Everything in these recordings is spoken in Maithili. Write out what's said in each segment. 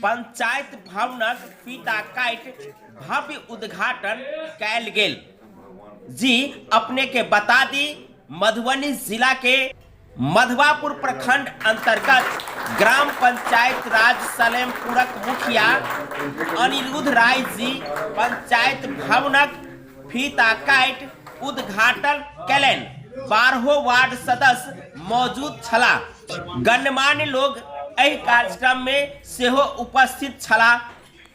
पंचायत भवनक फीता काटि भव्य उद्घाटन कयल गेल। जी अपने के बता दी, मधुबनी जिला के मधवापुर प्रखंड अंतर्गत ग्राम पंचायत राज सलेमपुरक मुखिया अनिरुद्ध राय जी पंचायत भवनक फीता काटि उद्घाटन कयलनि। 12 वार्ड सदस्य मौजूद छलाह। गणमान्य लोग एहि कार्यक्रम में सेहो उपस्थित छलाह।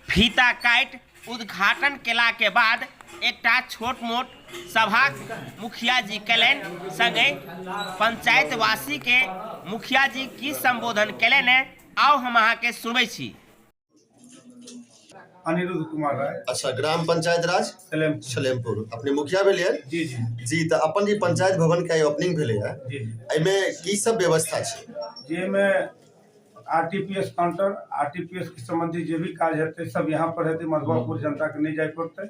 फीता काटि उद्घाटन केला के बाद एकटा छोट मोट सभा मुखिया जी कयलनि। संगहि पंचायतवासी के मुखिया जी की संबोधन कयलनि, आउ हम अहाँ के सुनबै छी। अनिरुद्ध कुमार राय। अच्छा, ग्राम पंचायत राज सलेमपुर। सलेमपुर अपने मुखिया भेलियै? जी जी। जी, तऽ अपन जे पंचायत भवन के ओपनिंग भेलै है, जी जी, एहिमे की सब व्यवस्था छै? जाहिमे आरटीपीएस काउंटर, आरटीपीएस के संबंधी जे भी काज हेतै सब यहाँ पर हेतै, मधुआपुर जनता के नहि जाय पड़तै।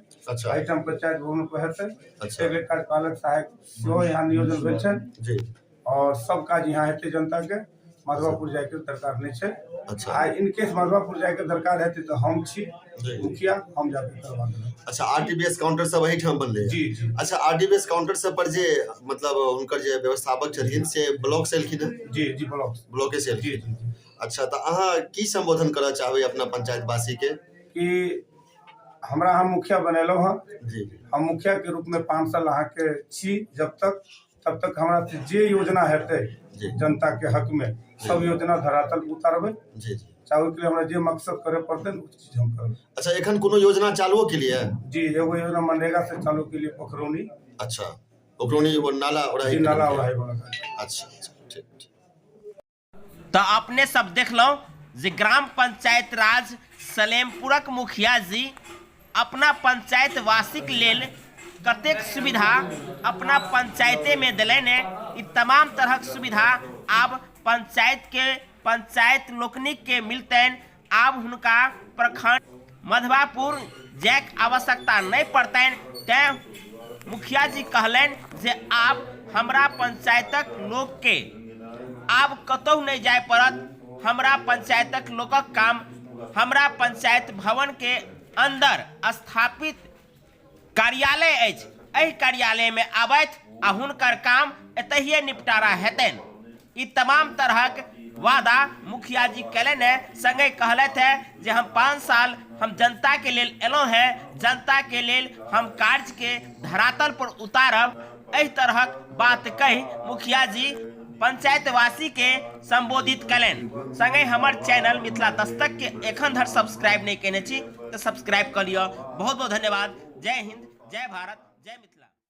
एहिठाम पंचायत भवन पर हेतै। एहिके कार्यपालक सहायक सेहो यहाँ नियोजन भेल छनि और सब काज यहाँ हेतै, जनता के मधुआपुर जायके दरकार नहि छै। आ इनकेस मधुआपुर जायके दरकार हेतै तऽ हम छी मुखिया, हम जाके करवा देबै। अच्छा, आरटीपीएस काउंटर सब एहिठाम बनलै? जी जी। अच्छा, आरटीपीएस काउंटर सब पर जे मतलब हुनकर जे व्यवस्थापक छथिन से ब्लॉक से एलखिन हँ? जी जी, ब्लॉक। ब्लॉके से एलखिन? जी जी। अच्छा, तऽ अहाँ की संबोधन करऽ चाहबै अपना पंचायत वासी के? कि हमरा हम मुखिया बनेलहुँ हँ। जी। हम मुखिया के रूप में 5 साल अहाँके छी, जब तक तब तक हमरा से जे योजना हेतै जनता के हक में सब योजना धरातल पर उतारबै। जी जी। चाहे ओहिके लिए हमरा जे मकसद करे पड़तै ओ चीज हम करबै। अच्छा, एखन कोनो योजना चालुओ के लिए? जी, एगो योजना मनरेगा से चालू के लिए पोखरौनी। अच्छा, पोखरौनी वो नाला उड़ाही? जी, नाला उड़ाही वाला काज। अच्छा अच्छा, ठीक ठीक। तऽ अपने सब देखलहुँ जे ग्राम पंचायत राज सलेमपुरक मुखिया जी अपना पंचायतवासीक लेल कतेक सुविधा अपना पंचायतेमे देलनि। ई तमाम तरहक सुविधा आब पंचायतके पंचायत लोकनिकके मिलतनि। आब हुनका प्रखंड मधवापुर जायके आवश्यकता नहि पड़तनि। तैं मुखिया जी कहलनि जे आब हमरा पंचायतक लोकके आब कतहु नहि जाय पड़त। हमरा पंचायतक लोकक काम हमरा पंचायत भवनके अंदर स्थापित कार्यालय अछि, एहि कार्यालयमे आबथि आ हुनकर काम एतहिए निपटारा हेतनि। ई तमाम तरहक वादा मुखिया जी कयलनि हेँ। संगहि कहलथि हेँ जे हम 5 साल हम जनताके लेल एलहुँ हेँ, जनताके लेल हम कार्यके धरातल पर उतारब। एहि तरहक बात कहि मुखिया जी पंचायतवासीके संबोधित कयलनि। संगहि हमर चैनल मिथिला दस्तक के एखन धरि सब्सक्राइब नहि कयने छी तऽ सब्सक्राइब कऽ लिअ। बहुत बहुत धन्यवाद। जय हिंद, जय भारत, जय मिथिला।